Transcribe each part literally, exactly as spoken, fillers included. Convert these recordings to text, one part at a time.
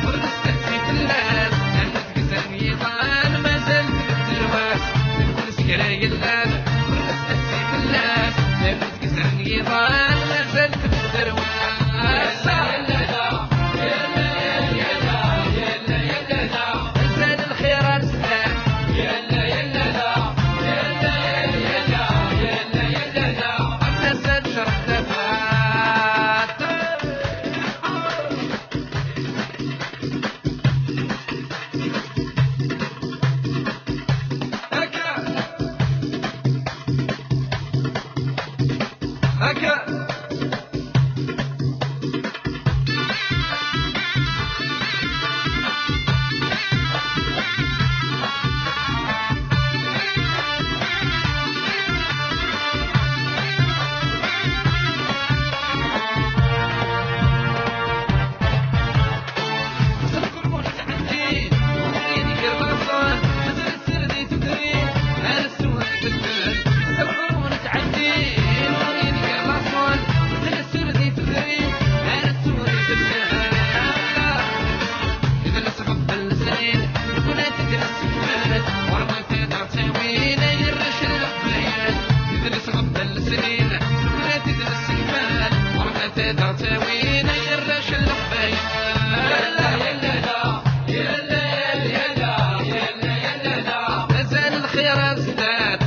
Ur nesteqsi fell-as, amek gzan yiḍan, mazal tbedder wass. Mkul s kra yellan, ur nesteqsi fell-as, amek gzan yiḍan, mazal tbedder wass. Mazal lxir ar zdat. Mazal ncreḥ tafat. هكا. هكا. Mazal lxir ar zdat. Mazal ncreḥ tafat. Mazal lxir ar zdat.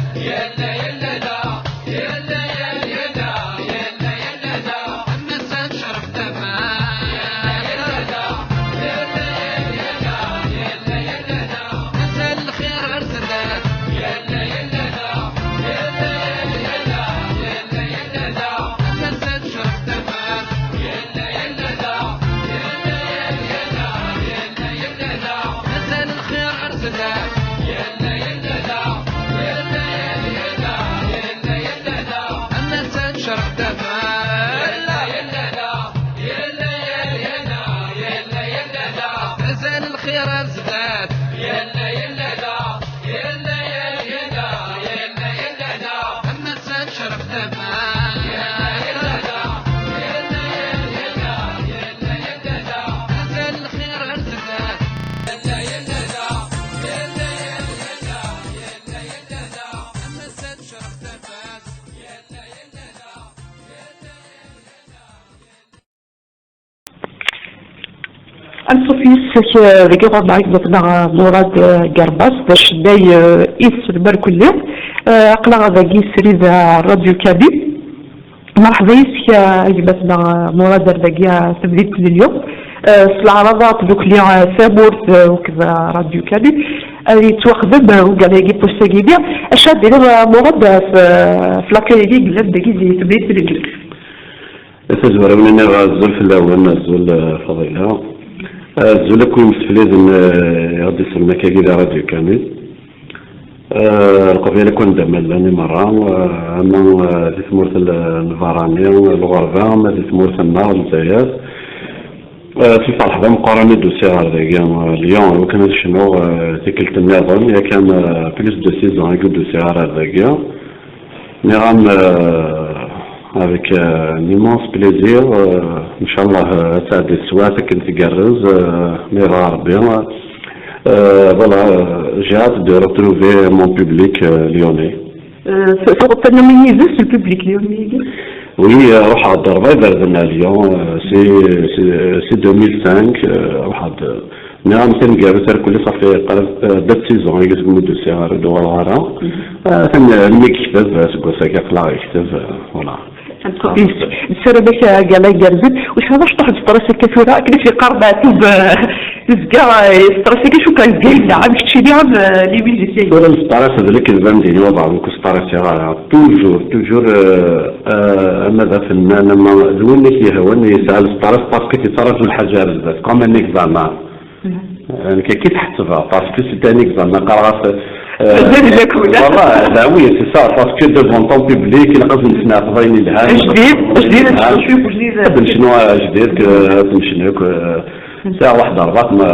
Mazal ncreḥ tafat. Mazal lxir ar zdat. Mazal ncreḥ tafat. Mazal lxir ar zdat. Mazal ncreḥ tafat. Mazal lxir ar zdat. Anṣuf yis-k, eh, deg iɣurnaɣ gma-tneɣ, eh, Murad, eh, Garbas, d acennay, eh, is lmerkulli. Eh, aql-aɣ dagi srid, eh, Radio Kabyl. Merḥba yis-k, eh, a gma-tneɣ, eh, Murad, ar dagi, eh, temdint n Lyon. Eh, s leɛraḍa tdukli, eh, tamurt, eh, akked, eh, Radio Kabyl. Ad yettwaxdem, eh, ugar-agi n wass-agi-nni. Acu ad d-tiniḍ, eh, Murad, eh, f-, f l'accueil-agi yellan dagi di temdint n Lyon? Tazwara-wen-nniɣ azul fell-awen, azul, eh, Faḍila. Azul akk imsefliden, eh, i ɣ-d-isellen akkagi di Radio Kabyl. Eh, Leqbayel akk anda ma llan i merra, eh, ama, eh, di tmurt n, n berrani, lɣerba, ama di tmurt-nneɣ, Lezzayer. Eh, s lferḥ d ameqqran i d-usiɣ ɣer dagi, eh, Lyon, iwakken ad cnuɣ, eh, tikkelt nniḍen, yakan, eh, plus de six ans i d-usiɣ ɣer dagi. Nniɣ-am, euh, avec, euh, un immense plaisir, euh, Inch'Allah, euh, ad tɛeddi teswiɛt akken tgerrez, euh, ma yebɣa Rebbi. Euh, voilà, euh, j'ai hâte de retrouver mon public, euh, lyonnais. Euh, tuɣeḍ tanumi yid-s, le public lyonnais? Oui, euh, ruḥeɣ-d ṛebɛa iberdan à Lyon, euh, c'est, c'est, c'est deux mille cinq, euh, ruḥeɣ-d. Nniɣ-am taneggarut ar kulli, ṣafi qrib, eh, dat saison i degmi d-usiɣ, ur d-uɣaleɣ ara. Mhm. Eh, atan, eh, almi yekteb, eh, seg wass-agi aql-aɣ yekteb, eh, voilà. Nessaram-ak, eh, gala igerrzen. Ur cfiɣ acṭuḥ n stress akka tura, akken i s-yeqqar Meɛtub, eh, tezga, eh, stress akka, cukkeɣ yezga yella. Am keččini, am, eh, les musiciens. Tura stress d lekdeb, am d-yini wabɛaḍ, ur stressiɣ ara. Toujours, toujours, eh, eh, ama d afennan, ama d win i k-yehwan, yesɛa stress parce que tettaraju lḥaǧa ar zdat, comme un examen. Mhm. Euh, nekk akka i t-ḥettbeɣ, parce que c'est un examen, qqareɣ-as, euh, mazal d akk, voilà, bah oui, c'est ça, parce que devant ton public, ilaq ad nesneɛteḍ ayen yelhan. Ajdid, ajdid, ad necnu ajdid. Ad necnu ajdid, ad necnu akk, euh, sɛiɣ waḥed ṛebɛa ma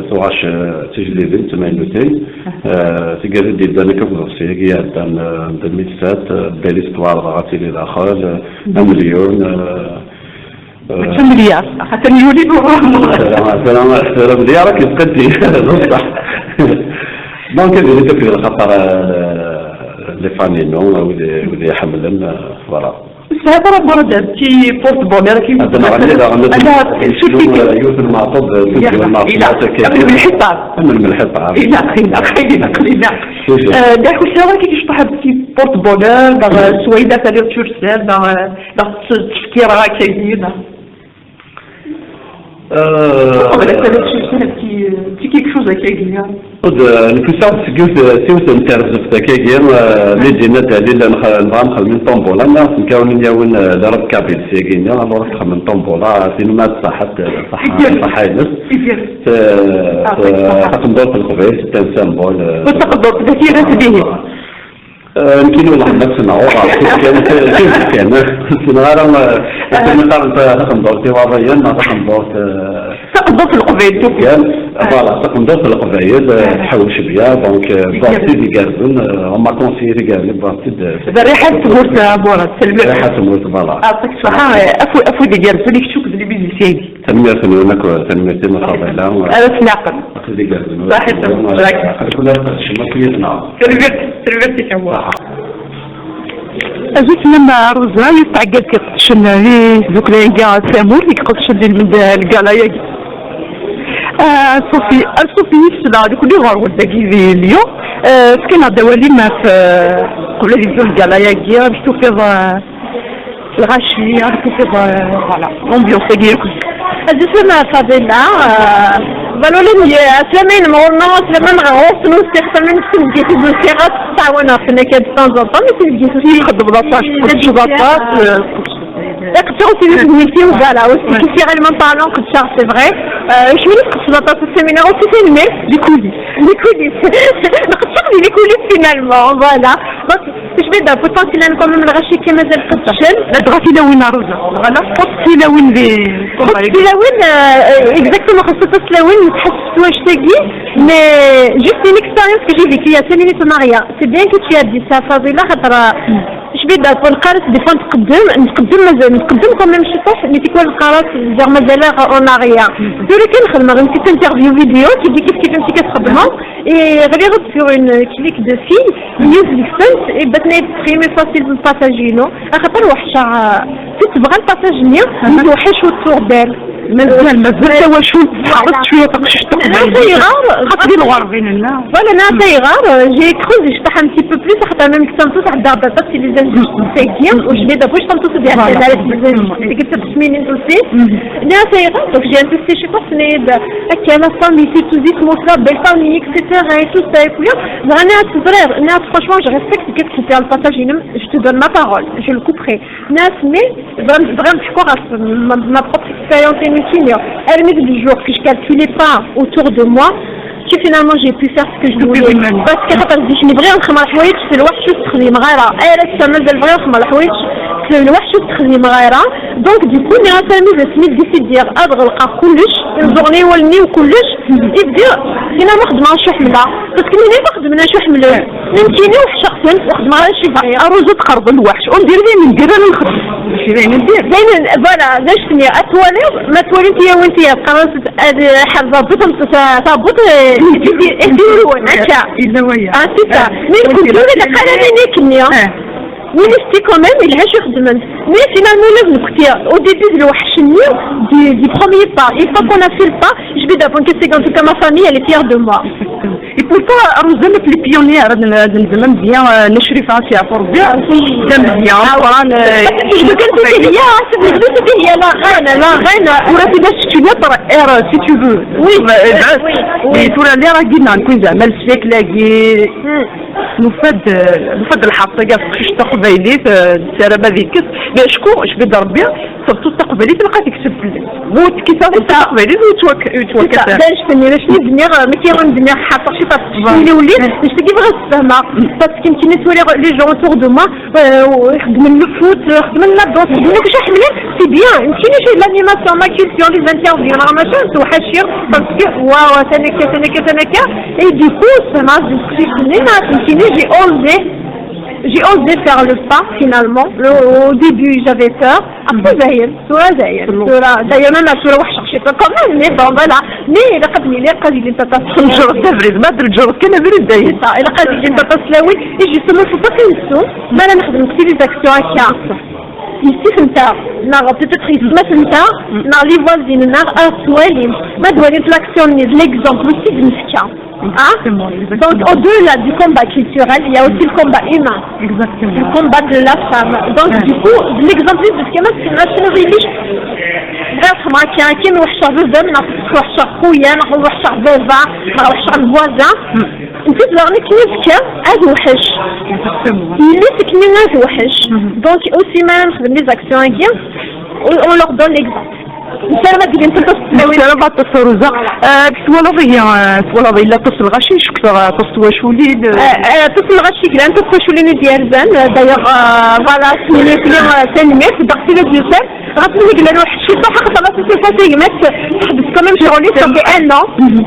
tuɣac, euh, d tijdidin, d timaynutin. Euh, tigad i d-yeddan akka deg uḍebsi-agi iɛeddan, euh, en deux mille sept, euh, Belle Histoire, dɣa ad tili daxel, euh, Amelyun, euh, Mačči am Lyar, xaṭer yuli-d uɣrum. Slam, slam, slam, Lyar akken tqeddi, bṣeḥ. Donc, ad yili akk d lxaṭer, euh, les fans-inu, wid, wid iḥemmlen, euh, voilà. Sɛiḍ ara Borad, ti porte-bonheur, ki Ad nɣenni daɣen, ala, surtout, euh, yiwet n Meɛṭub, euh, yiwet n Meɛṭub, ilaq, akka. Am lḥiṭam. Am lḥiṭam. Ilaq, ilaq, ilaq, ilaq. Toujours. Euh, d acu sɛiḍ ara ki yecṭaḥ ti porte-bonheur, daɣ, euh, Swayda tali tsursal, daɣ, euh, daɣ tt-, ttfekkireɣ akkagi, daɣ. Euh, Qbel ad tali tsursal, ti, ti quelque chose akkagi, hein. Ur d-, nekk usiɣ-d seg yiwet, s yiwet n terzuft akkagi, euh, mi d-yenna Dalil, nxa-, nebɣa nexdem une tombola, nniɣ-as nekk awen ad yawin, euh, l'Arabe kabyle syagi-nni, alors ad xedmen tombola, tin ma tṣaḥet, euh, ṣaḥa-, Iger. Ṣaḥa-ines. Iger. T-, Ah, t-, ṣaḥa. Taqendurt n Leqbayel, c'est un symbole, euh, Ur taqendurt, d tira-s dihin. Euh, nekkini wellah ma ssneɣ, ur ɣer kan, kan, ur ssineɣ ara, euh, akken i qqaren ta-, taqendurt iwaḍiyen, neɣ taqendurt, euh, Taqendurt n Leqbayel, kan, voilà, taqendurt n Leqbayel, euh, tḥewwec bya, donc, euh, wwiɣ-tt-id igerrzen, euh, on m'a conseillé tigerrzen, wwiɣ-tt-id, euh, D rriḥa n tmurt, a Murat, tanemmirt. Rriḥa n tmurt, voilà. Yeɛṭik ṣṣeḥḥa, eh, afud, afud igerrzen i kečč akked limizisyagi. Tanemmirt-nwen akk, tanemmirt-im a Fadila. Ara s-nɛqel. Afud igerrzen. Ṣaḥit. Ad kul ara tqedcem akk yid-neɣ. Tanemmirt, tanemmirt-ik a Murat. Azul fell-am a Rosa, yiwet tɛeggalt iqeddcen di tdukla-agi tamurt, i iqeddcen di lmend-, lgala-agi. Ah, Sophie, ah, Sophie, yis-neɣ nekkni ɣer wadda-agi di Lyon. Ah, fkan-aɣ-d awal-im ɣef, ah, qbel ad yebdu lgala-agi, amek tufiḍ, ah, lɣaci, amek tufiḍ, ah, voilà, l'ambiance-agi akk? Azul fell-am a Fadila, ah, voilà, ula d nekk, aslama-inem ɣur-neɣ, aslama-nneɣ ɣur-sen, usiɣ, aslama-inem s tmeddit i d-usiɣ, ad ttɛawaneɣ fell-ak ad d-tanzeḍ, amek i tgeḍ? Txeddmeḍ aṭas, txeddmeḍ aṭas, ah, Iqeṭṭu si tmurt-iw, voilà, aussi, ouais, culturellement parlant, qedceɣ, c'est vrai. Euh, je me dis, qedceɣ aṭas n séminaires aussi, c'est le même. Les coulisses. Les coulisses. Nqedceɣ di les coulisses, finalement, voilà. Donc, je vais dire, potentiellement, quand même, lɣaci kan mazal qeddcen. Ladɣa tilawin a Rosa. Voilà. Xeṣṣ tilawin di, xeṣṣ tilawin, euh, exactement, xeṣṣ tilawin, netḥesses s wannect-agi, mais juste une expérience que j'ai vécue il y a cinq minutes en arrière. C'est bien que tu as dit ça, Fadila, xaṭer, euh, Je vais dire, pour le cas, des fois, نتقدم، نتقدم مازال، نتقدم quand même شي طوح، mais تكون القرارات زعما مازال en arrière. Sur lequel خدمة، غير petite interview vidéo، كي تجي كيف كيف انت كتخدمها، et غير sur une clique de fille، هي ديك السنت، et باتني تخيمي فاصل من باساجينو، اخاطر وحشة، كنت تبغى الباساج نيا، متوحش والتوردال. مازال، مازال تاواشون تحرص شوية تقشيش تقبل. لا، تيغار. خاطري الغربين، لا. Voilà, لا، تيغار، j'ai cru que je un petit peu plus، حتى même كنت نصوص على الضربة، parce que les injustes تاكي، وجديدة، واش تنصوص بها؟ Voilà. على الزنجبيل، قلت بسمينين aussi. لا، تيغار، donc j'ai insisté شي طوح سنيد، هكا، la famille، surtout زيت موفلا، belle famille، et cetera، et tout ça، et puis، زعما، أنا تزرير، أنا، franchement، je respecte que tu perds le passage, je te donne ma parole, je le couperai. ناس، mais vraiment, vraiment, je crois, ma, ma propre expérience est inutile. Armi d le jour que je calculais pas autour de moi, que finalement j'ai pu faire ce que je voulais. Parce que خاطر زيد نبغي نخمر حوايج في الوحش وتخدم غيرها. اي لا تستعمل البغي نخمر حوايج في الوحش وتخدم غيرها. Donc du coup, ناس، armi d asmi décider ad ɣelqeɣ kullec, imẓuɣen-iw, allen-iw, kullec, يبدي. Finalement خدمة شو حملة. Parce que ملي خدمنا شو حملة. نمكيني وحشقتن وخدمة شي بغيغ. أروزو تقرب الوحش وندير لي ندير أنا نخدم. ماشي باين ندير. باين، voilà، باش تني أتوالي، ما توالي أنت وأنت قررت هذه حرزة بطل، تابوت، إيه، إيه، إيه، إيه، هكا. إلا ويا. آه، c'est ça. آه. Mais كنت ولا قال أنا نيك نيا. آه. وين استي quand même، il a شو خدمن. Mais finalement، لازم كنت au début de الوحش نيا، du, du premier pas. Une fois qu'on a fait le pas, je vais d'abord que c'est en tout cas ma famille, elle est fière de moi. Et pourtant, Rosa, les pionnières, de, de, de, de, bien, euh, نشري فرنسا pour bien. Ah, oui. J'aime bien. Ah, Coran, euh, je veux que c'était bien, c'est vrai que c'était bien, la reine, la reine. Pour être là, si tu veux, par air, si tu veux. Oui, euh, oui, oui. Et pour aller à Guinée, كون زعما السيكل هاكي. Hmm. Nufa-d, nufa-d lḥerṣ-agi ɣef teqcict taqbaylit, euh, nessaram ad yekkes. Mais acku, je vais dire bien, surtout taqbaylit, ilaq ad tekseb fell-as. Bu tekkiseɣ taqbaylit, ur yettwak-, ur yettwakkat ara. D anect-nni, d anect-nni bniɣ, nekki ur bniɣ ḥaṭer, je sais pas, tili uli, d anect-agi bɣiɣ ad fehmeɣ. Parce que nekkini ttwaliɣ les gens autour de moi, euh, xeddmen le foot, xeddmen la danse, xeddmen kullec ḥemmlen, c'est bien. Nekkini j'ai l'animation, ma culture, les interviews, neɣ machin, tewḥac-iyi, parce que, waw, atan akka, atan akka, atan akka. Et du coup, ça m'a, nekkini, j'ai osé. J'ai osé faire le pas finalement. Le- au début, j'avais peur. Après, dayen, tura dayen. Tura, d'ailleurs, même tura, وحشة شي peu quand même, mais bon, voilà. Mais لقد لقد لي تطاس. نجرب تبريد، ما درت جرب كان بريد داير. لقد لي تطاس لاوي. Et justement, faut pas que nous ما نخدم في les actions هكا. يسيف نتا، لا peut-être يسمات نتا، نا les voisins، نا أسوالين. ما دوالين l'action ني l'exemple aussi بنفكا. Hein? Donc, au-delà du combat culturel, il y a aussi le combat humain. Exactement. Le combat de la femme. Donc, du coup, l'exemple de ce que c'est une nationalité. بغيت ما كان كاين وحشه بزاف، ناخذ وحشه خويا، ناخذ وحشه بابا، ناخذ وحشه الفوازان. انت تزغني كيف كان هذا وحش. اللي سكني هذا وحش. Donc aussi ما نخدم les actions هكا. On leur donne l'exemple. Nessaram ad d-ilint aṭas n tlawin. Nessaram ad تصرزا. Twalaḍ ihi, twalaḍ illa aṭas n lɣaci, cukkeɣ aṭas n twaculin. Aṭas n lɣaci yellan, aṭas n twaculin i d-yerzan. D'ailleurs, voilà, s-nini fell-i, tanemmirt, ddeqs i d-yusan. Ɣas mi yella lweḥc, ciṭuḥ, axaṭer la société tagmat teḥbes quand même ccɣel-is, ça fait un an.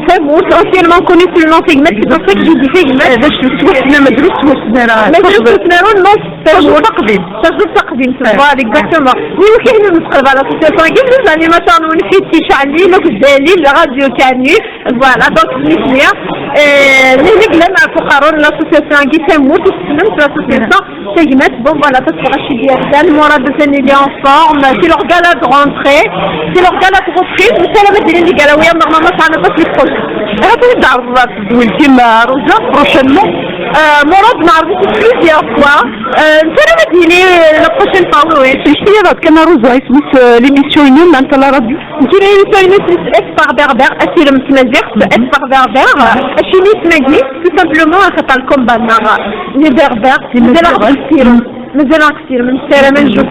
Tamurt, anciennement connu sous le nom tagmat, c'est pour ça que j'ai dit tagmat. D acu, ttwassnen, mazal ur ttwassnen ara. Mazal ur ttwassnen ara, non. Tajult taqdimt. Tajult taqdimt, voilà, exactement. Oui, ok, nous, nous, voilà, l'association, les animateurs, nous, on fait petit Charlie, donc, Dali, la radio Canu, voilà, donc, nous, nous, euh, nous, nous, nous, nous, l'association, qui fait un mot, c'est l'association, c'est une messe, bon, voilà, ça sera chez D R D L, Mourad Hussein, il est en forme, c'est leur gala de rentrée, c'est leur gala de reprise, mais c'est la médecine du gala, oui, normalement, ça n'a pas plus proche. Rafid Arrat, Wilkim Rosa, prochainement. Euh, Mourad, on a revu plusieurs fois. Euh, ça va être la prochaine fois, oui, oui. C'est ici, là, Canal Rosa, c'est euh, l'émission Inouï, dans la radio. L'émission Inouï, c'est Espoir Berbère, Asylum Tmazirt, Espoir Berbère, Asylum Tmazirt, tout simplement, ça parle comme banara. Les Berbères, les Berbères. مازال كثير، من سلامة نجور، من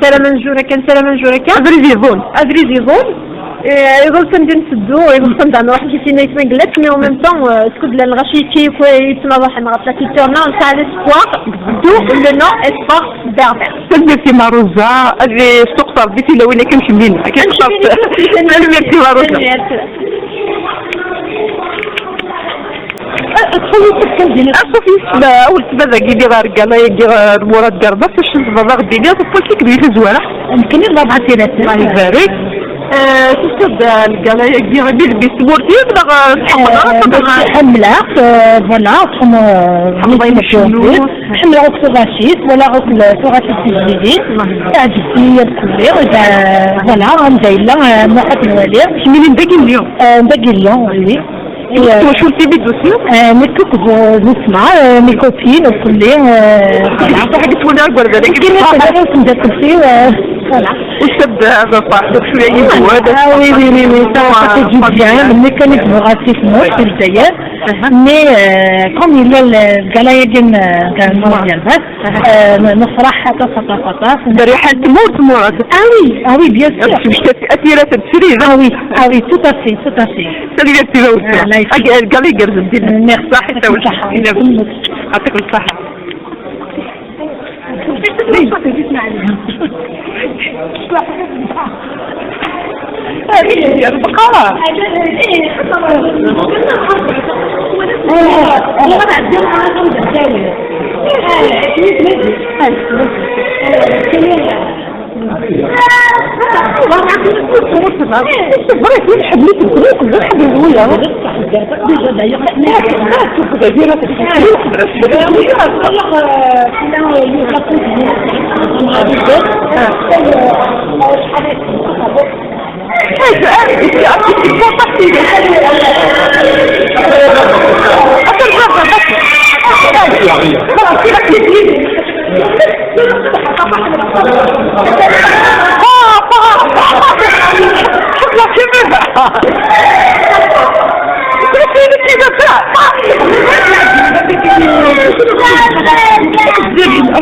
سلامة نجور، كان سلامة نجور، كان. أبريد يظن. أبريد يظن. إيه، يظن سندين سدو، يظن سندان واحد كيسين يتمنقلت، mais en même temps, euh, تكون لنا الغشي كيف يتما واحد ما غطلك يتورنا، نتاع l'espoir, d'où le nom Espoir Berbère. سلمتي مع روزا، اللي سوق صار بيتي لو وين كنكملين. كنكملين. سلمتي مع روزا. Acu yesla awel tbada-agi di ɣer gala-agi ɣer Murad Garba, acu tebɣiḍ ad ɣ-d-tiniḍ, ɣef wacu i k-d-yella tezwara? Nekkni d ṛebɛa tilatin. Allah ibarek. Eh, tusiḍ-d, eh, lgala-agi, mi d mmi-s n tmurt-im neɣ, eh, tḥemmleḍ ara, eh, ḥemmleɣ, eh, voilà, tḥemmleḍ ayen tcennu. Ḥemmleɣ akk tuɣac-is, walaɣ akk tuɣac-is tijdidin. Teɛǧeb-iyi mkul, eh, voilà, anda yella, eh, nruḥ ad t-nwali. Kemmini n dagi n Lyon? Eh, n dagi n Lyon, oui. Twacult-im i d-tusiḍ? Eh, nekk akked, eh, netma, eh, mes copines, mkul, eh, voilà. Ṣṣeḥ i yettwali agerdan-agi. Nekk nekk d temdakelt-iw, eh, voilà. Usa-d, eh, ad ferḥeɣ cwiya yid-wen. Ah oui, oui, oui, oui, ça, ça fait du bien. Nekk kan i tebɣa si tmurt, si Lezzayer. Mais, eh, comme yella lgala-agi n, eh, n Murad Garba, eh, nefṛeḥ aṭas, aṭas, aṭas. D rriḥa n tmurt, Murad. Ah oui, ah oui, bien sûr. Ad tmectati, ad tira tedfri, ah oui, ah oui, tout à fait, tout à fait. Salut, à tous. Ah, live. Ag-, ag-, ag-, ag-, merci. Ṣaḥit, ṣaḥit. Yɛṭik ṣṣeḥḥa.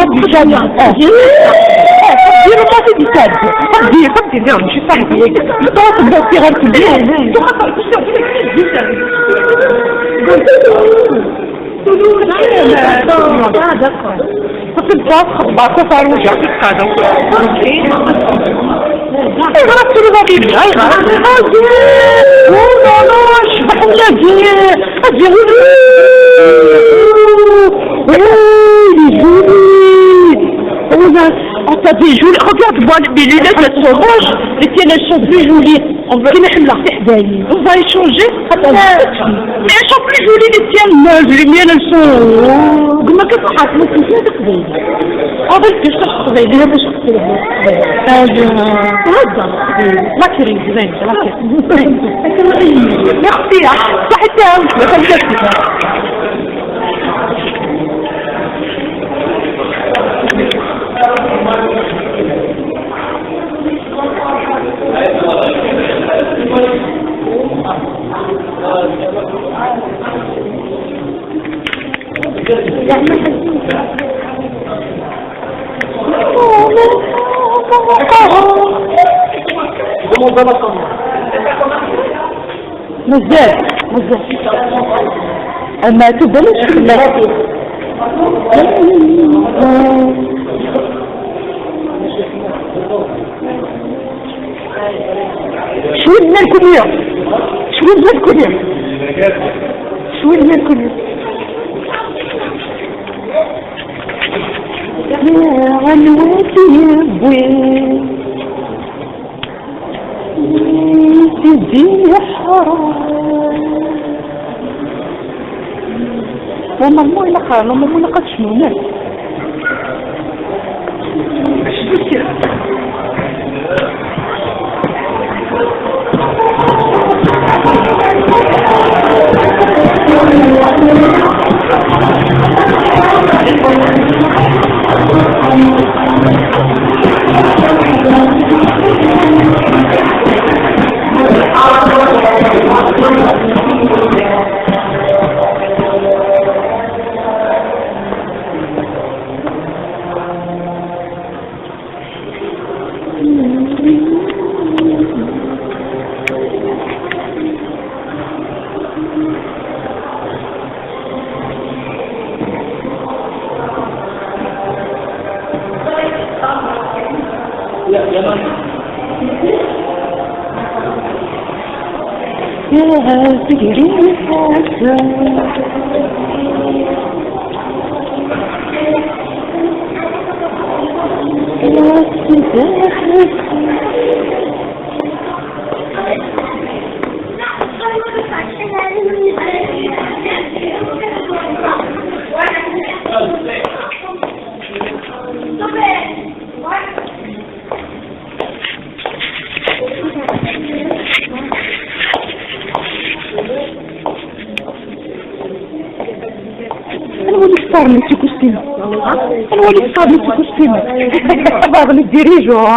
ربي جاية. ديروا ما في بيتاد. خدي، خدي، لا، ماشي صاحبي. تروح تبدا في غير كل يوم. Ah, d'accord. Parce que toi, bah, ça, ça allonge, hein, c'est ça, donc, euh, et voilà, tu nous arrives là, et voilà. Ah, Dieu. Oh là là, je suis pas comme la Dieu. Ah, Dieu. Oh, oh, les jours. T'as des jolies, regarde-moi mes lunettes, elles sont rouges. Les tiennes, elles sont plus jolies. On va, كاين حملة في حدايا. On va échanger. Attends. Mais elles sont plus jolies, les tiennes. Les miennes, elles sont. كما كتبقى تقبل. هذا الكرش تقبل، هذا شخص تقبل. هذا. هذا. La crise, la crise. Merci, hein. صحيت. مازال، مازال. أما تبانش في الناس. شوية من الكل يوم. شوية من الكل يوم. شوية من الكل يوم. يا غنوتي يا بوي. سيدي يا حرام. Normalement, il a normalement, il a quatre chemins. Anwa i yextaren tikustimin? Anwa i yextaren tikustimin? Baɣ les dirigeants.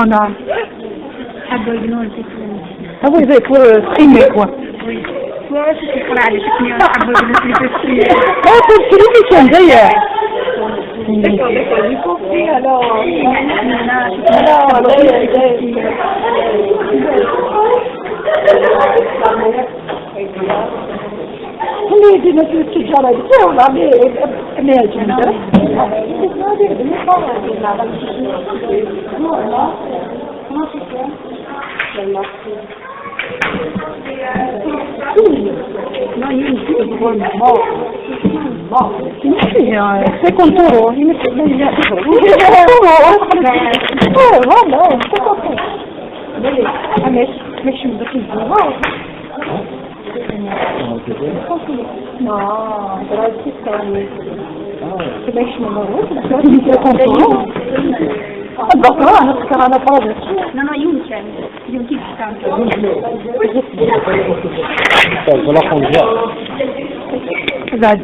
Ah oui, c'est pour, euh, streamer, quoi. Oui. Toi aussi, tu feras les techniques, ah, pour les streamer. Ah, pour streamer, c'est bien. D'accord, d'accord, j'ai compris, alors. Alors, là, il y a, il y a, اللي يدينا في التجارة هذيك، والله ما، ما يعجبني. C'est cinquante euros. Voilà, cinquante euros. Allez, ماشي، ماشي من ذاك الزمان. آه، دراسي ثاني. كيفاش من الروس؟ الدكتوراه، أنا أفكر أنا بروجي. لا، لا، يمكن. يمكن تستعمل. بعد.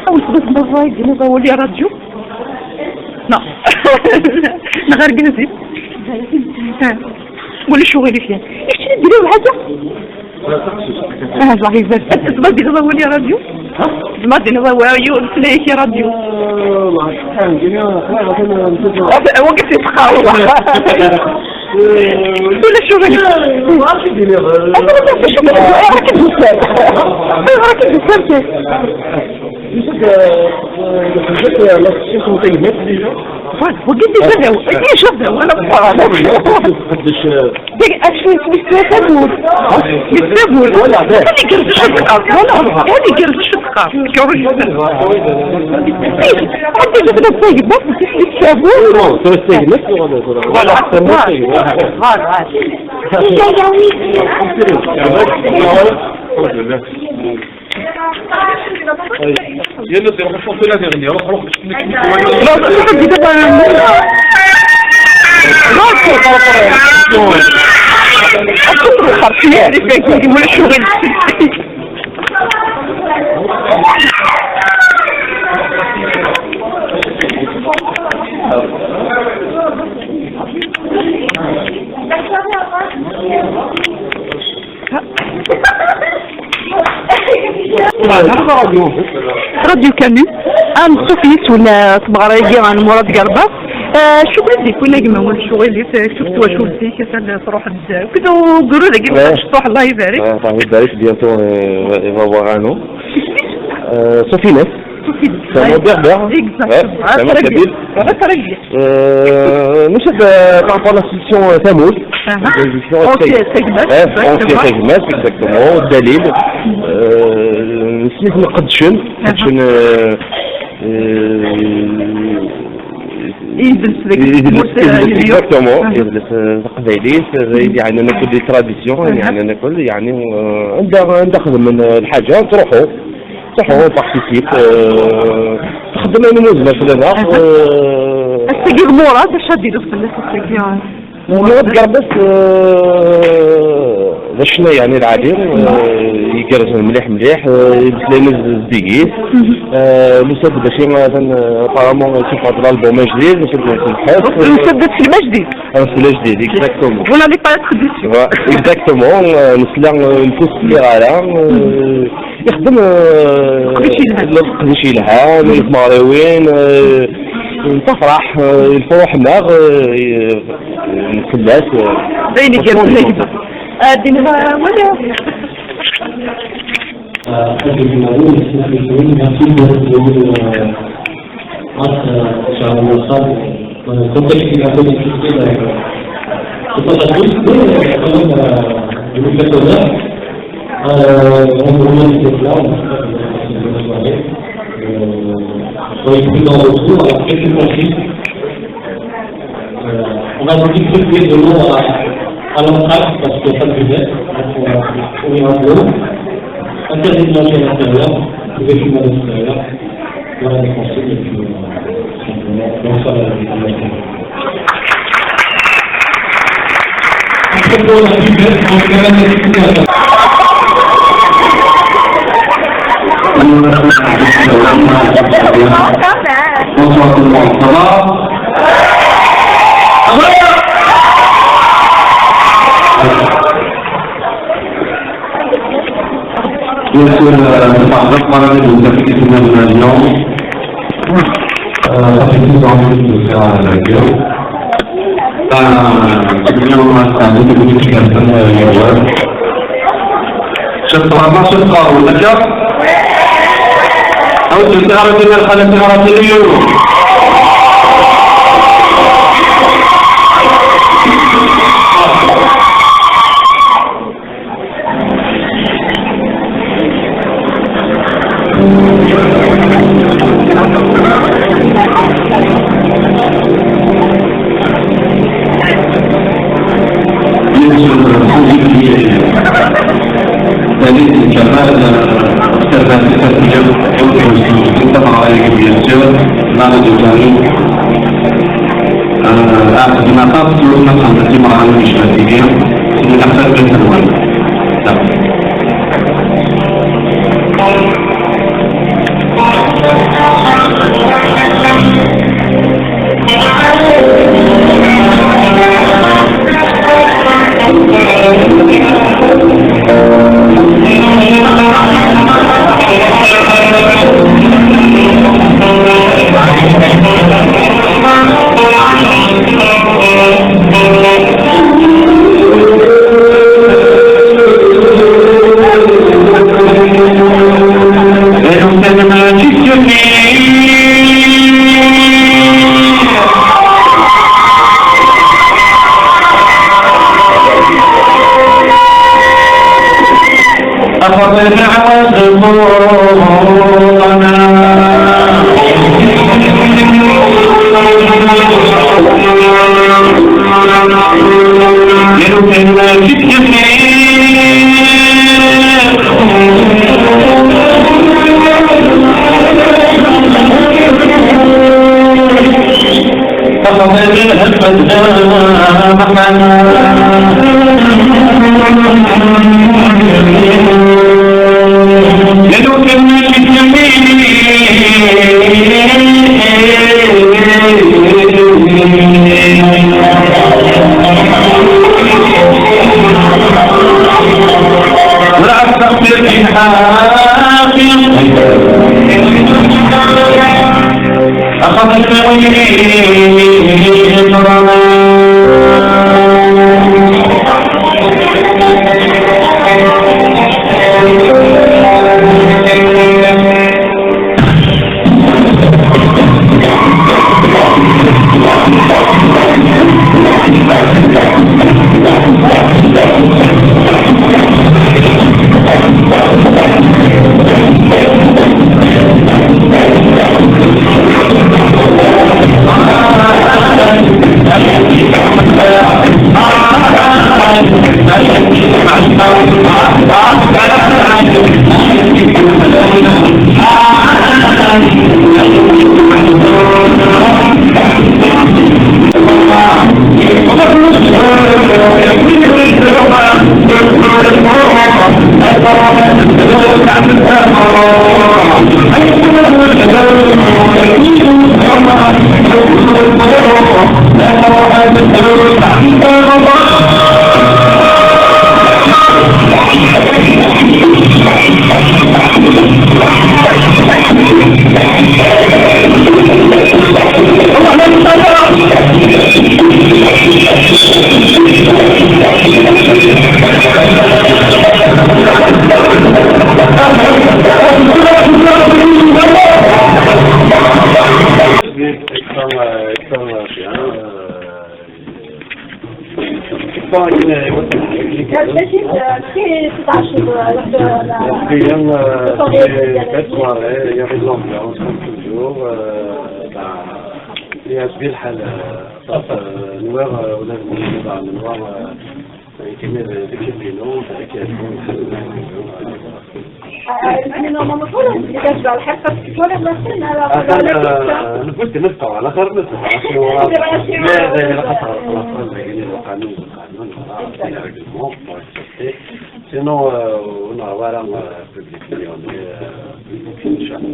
أو نخبز مرة يديني ضولي راديو. لا. نغير قنزي. ها. ولا شو غير فيها؟ إيش تديري بحاجة؟ اه، صافي، بس. تسمع ديك الغاوية راديو؟ ها؟ تسمع ديك الغاوية، تسمع شي راديو؟ آه، والله، شحال ندير؟ أنا خير، أنا نتسمع. وقف يتقاوى. ولا شو غادي؟ آه، ما عرفتش ندير ليه. أنا ما عرفتش شو غادي ندير. راك تبسر. راك تبسر. Voilà, vous dites déjà, déjà, déjà, voilà, voilà. تقدش. ديك اكشن سميتها تابوت. تابوت. ولا بيه. هذه قرد الشقة. ولا هذه قرد الشقة. كوريجي. هذه اللي بدها تسيب، بس تسيب تابوت. نو، تو تسيب، نفس الوضع. Voilà. Voilà. Voilà. الحمد لله. يا نبي، روح شوف فينا في غنية، روح، روح. راديو كامل. آه، نصوص يس ولا تبغى رايقي عن مراد قربة. آه، شكرا لك ولا جمع ولا شغل لي، شفت وشو فيك، كسر تروح الجاي. كده وقروا لك، إيه. تروح، الله يبارك. آه، الله يبارك، بيانتو، آه، إيفا واغانو. آه، صوفي ناس. صوفي ناس. سامو بيغ بيغ. إكزاكتومون. آه، سامو كبير. آه، ترقي. آه، مش هاد، آه، بارابور لا سيليكسيون، آه، ثمود. أها. لا سيليكسيون أوكي، تاج-، تاجماس، آه، أوكي، تاجماس، إكزاكتومون. الدليل، آه، سميت نقدشن، أها. قدشن، آه، آه، يجلس ذاك يجلس، يجلس، إكزاكتومون، أها. يجلس، آه، تقبايليت، آه، يعني أنا كل تراديسيون، يعني أنا كل، يعني، آه، عندها، عندها خدمة من الحاجة، تروحوا. صح، هو بارتيسيب، آه، تخدم يعني موز مثلًا، آه. السيد مراد، اش غادي يدخل في السيد؟ مراد قربس، آه، ذا الشنا يعني العادي، آه، يقرز مليح مليح، آه، يلبس لي مز-، زديقيس، آه، مسد باش مثلًا، آه، ابارامون يشوف هذا الالبوم جديد، مسد في الحس. مسد في المجديد. آه، في المجديد، اكزاكتومون. Vous n'allez pas être déçu. اكزاكتومون، آه، نسلم، آه، نفوس الصغيرة، آه، يخدم، آه، قداش يلهم. قداش يلهم، يتماريوين، آه، تفرح، آه، الفروح ماغ، آه، نسلاس، آه. زين، يجي، زين. آه، دينها ولا؟ آه، أجل المعلومة، اسمح لي شوي، merci beaucoup, euh, grâce à Charles Massal, dans le contexte qu'il a connu, c'est pas la plus, mais quand même, euh, il nous fait honneur. Euh, on vous remercie d'être là, on espère que vous avez passé une bonne soirée. Euh, on est plus dans le retour, alors quelques consignes. Euh, on va vous distribuer de l'eau à, à l'entracte parce qu'il n'y a pas de buvette, donc on va fournir un peu d'eau. Interdit de manger à l'intérieur, vous pouvez fumer à l'extérieur. Voilà les consignes et puis, euh, simplement, bonsoir à la. Bonsoir tout le monde, ça va ? Bien sûr, euh, par exemple, par la région, ça fait que c'est une région. Euh, ça fait six ans que je suis à la radio. Euh, c'est bien, on a un peu de musique à faire, euh, شطرة، ما شطرة، ولا كاف؟ أو تسعة وثلاثين، خلينا تسعة وثلاثين. Bien sûr, euh, David Kamal, euh, bien sûr, Marie Ducani, euh, Ahmed Nafas, Sultan Hamdi Marhan, Mishra T V, c'est une affaire de Salman. Bon, euh, euh, euh, euh, il y a de l'ambiance, comme toujours. Euh, bah, il y a de belles halles, euh, euh, noir, euh, on a le noir, euh, avec les, avec les noms, avec les noms. Normalement, il y a de la Attends, euh, نقول لك نبقى على خير، نبقى على خير. لا، لا، لا، خاطر خلاص، خلاص، يعني، القانون، القانون، خلاص، il y a règlement, faut respecter. Sinon, euh, on a, voilà, euh, public, on est, euh, public, إن شاء الله.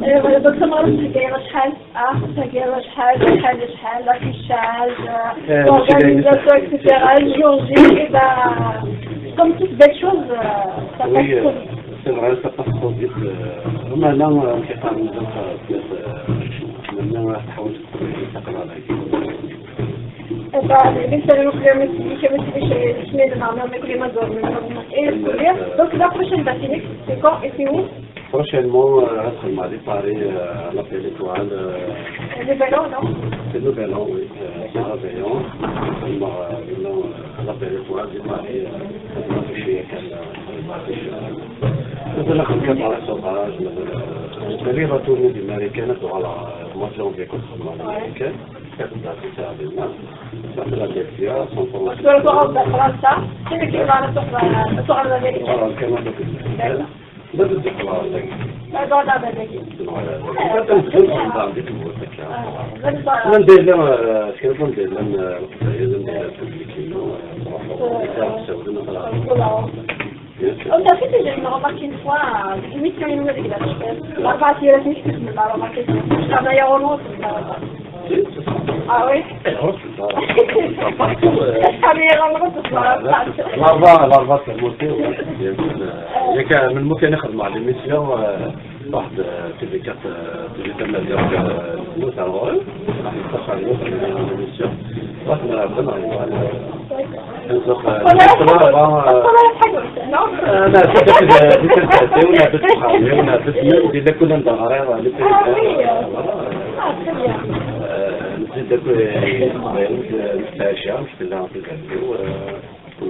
ايوا، دكتور، ما عرفتش كاينه شحال، اه، حتى كاينه شحال، شحال، شحال، راكي شحال، آه، ماشي دايما. L'organisation, et cetera. Le jour J, et ben, comme toute belle chose, euh, ça passe trop vite. C'est vrai, ça passe trop vite. Euh, هما هنا كيقارنوا بالك، آه، هنا راح تحاول تستقر على كيف. بالنسبة للمكرونة، ما تجيش، ما تجيش تسميد مع المكرونة دور من المكرونة. إيه، الكولير. Donc, la prochaine date, c'est quand et c'est où ? Prochainement, euh, غندخل مع les Paris, euh, à la Belle Étoile, euh, le Nouvel An, non ? C'est le Nouvel An, oui. Euh, c'est le Réveillon. ثم، euh, à la Belle Étoile, les Paris, euh, c'est le Marché, euh, مازال خدمة مع الصوباج، مازال، آه، مازال لا tournée des Américains، voilà، mois de janvier كنت خدمة مع les Américains. كتبدا في ساعة ديالنا. صافي، لا دير فيها، صنفر. دكتور، تقعد فرنسا، كيف كيف أنا تقعد، تقعد أمريكا. Voilà، كان هذا كله. لا، لا، لا، لا، لا. لا، لا، لا، لا. لا، لا، لا، لا. لا، لا، لا. لا، ندير لهم، آه، كيف ندير لهم، آه، ندير لهم public، آه، آه. Bien sûr. Vous savez, j'ai une remarque une fois, euh, limite quand il nous a dit que la, la partie, la limite, je me parle en question. Je travaille en Europe, je me parle pas. Ah oui ? En Europe, je me parle pas. Partout, euh, je travaille en Europe, je me parle pas. Là-bas, là-bas, c'est monté, ouais. Il y a que, euh, il y a que, من ممكن ناخذ مع l'émission, euh, واحد، آه، تي في أربعة، آه، تي في ثمانية، آه، نوت على الغرب، راح يتصل عليهم في l'émission. راح نلعب لنا، يعني، نزق، آه، نزق، آه، آه، لا، بس، آه، بس، آه، ولا بس، آه، ولا بس، آه، إلا كنا ندغر، آه، نزيد داك، آه، نتعشى، نشتي لها في الكافي، آه،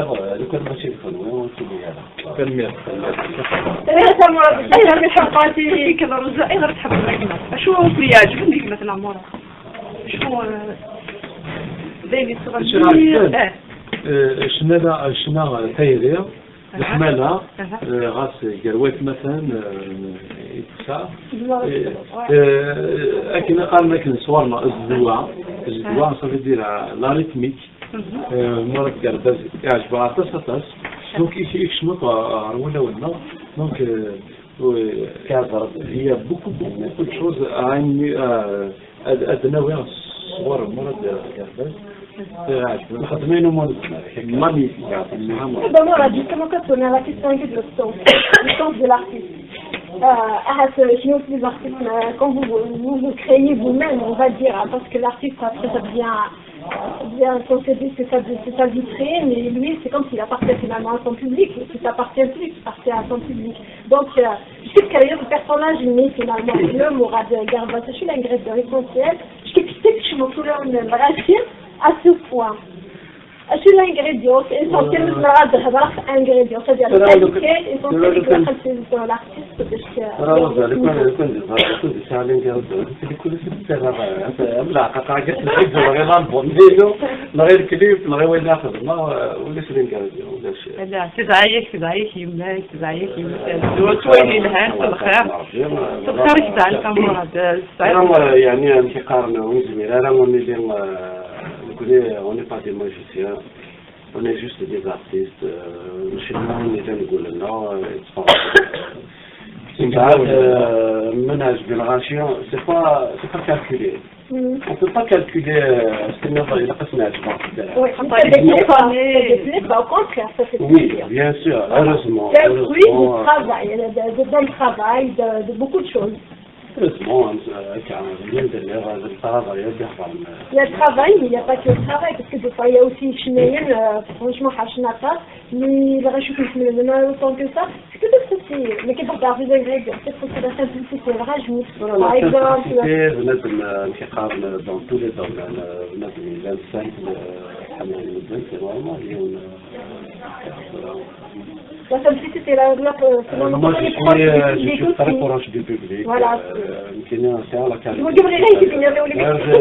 Sɛiɣ, eh, lukan mačči d kenwi, ur ttili ara. Tanemmirt, tanemmirt. Tanemmirt a Murad, ayɣer mi tḥebbqeḍ i Ked Ṛuza, ayɣer tḥebbqeḍ gma? Acu i ken-iɛeǧben di gma-tneɣ Murad? Acu, eh, d ayen yettɣenni? Acu i ken-iɛeǧben? Eh. Eh, ccna, ccna tayri, leḥmala, aha, eh, ɣas gar waytmaten, eh, i d-tesɛa. Eh, eh, akken qqaren akken s ɣur-neɣ, zzedwa, zzedwa, ça veut dire, eh, la rythmique. Mhm. Eh, Murad Garbaz iɛǧeb-aɣ aṭas, aṭas. Donc, i, i kecmeɣ ɣer wulawen-nneɣ. Donc, euh, euh, il y a beaucoup, beaucoup, beaucoup de choses à, à, à, à ناوي sɣur Murad Garbaz. Eh, iɛǧeb-aɣ. Nxeddem ayen umi nezmer. Mami, yeɛṭi-k ṣṣeḥḥa, Murad. D'abord, justement, quand on a la question de le sens, le sens de l'artiste. Euh, ah, c'est, chez nous, les artistes, euh, quand vous, vous, vous créez vous-même, on va dire, hein, parce que l'artiste, après, ça devient bien, quand c'est dit, c'est sa, c'est sa vitrine, et lui, c'est comme s'il appartient finalement à son public, et qu'il t'appartient plus, il appartient à son public. Donc, euh, je suis curieux du personnage, mais finalement, le Murad Garbaz, je suis l'ingrédient essentiel, je t'explique, je me couleur une à ce point. Je suis l'ingrédient, c'est essentiel, je me rends de ingrédient, c'est-à-dire la qualité, essentiel, c'est l'artiste. Rah, mazal, lukan, lukan d-, lukan d-, sɛiɣ linga, lukan d-, lukan d-, sɛiɣ, eh, eh, leɛqaqaɛ, ǧǧet-d ẓriɣ l'album, mais non, neɣ i lklip, neɣ i wayen ara xedmeɣ, eh, ulac linga, ulac. Ala, tedɛa-yak, tedɛa-yak yemma-k, tedɛa-yak yemma-k. Eh, ttwali lhan, s lxir. S lxir i tedɛa Nna Murad, eh, tesɛiḍ. Nna Murad, yeɛni, amek i qqaren, ur nezmir ara, ur nili, eh, nekkni, on n'est pas des magiciens. On est juste des artistes, euh, chez nous, on est jeunes, euh, c'est pas, euh, ménage de la région, c'est pas, c'est pas calculé. Mhm. On peut pas calculer, euh, ce que nous va, il a pas ce ménage. Oui, c'est des clés, quoi. C'est des clés, bah, au contraire, ça fait plaisir. Oui, bien sûr, heureusement, c'est un fruit du travail, de, de, d'un travail, de, de beaucoup de choses. Heureusement, euh, car il y a de l'heure, euh, le travail, euh, bien, euh, il y a le travail, mais il n'y a pas que le travail, parce que des fois, il y a aussi les chemins, euh, franchement, حاجة ناقصة. Mais le reste, je ne autant que ça. C'est peut-être aussi, mais qu'est-ce que des ingrédients, peut-être aussi la simplicité, le rajout. Voilà, par exemple, la simplicité, بنادم، euh, كيقارن dans tous les domaines, euh, بنادم يلبس simple, euh, c'est normal, il y a une, euh, voilà. La simplicité, la, la, euh, c'est Euh, moi, je suis, euh, je suis très proche du public. Voilà. Euh, يمكن أنا c'est la qualité. Je vous dirai, je vous dirai, je vous dirai. Euh, je,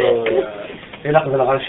euh, إلا قبل غاشي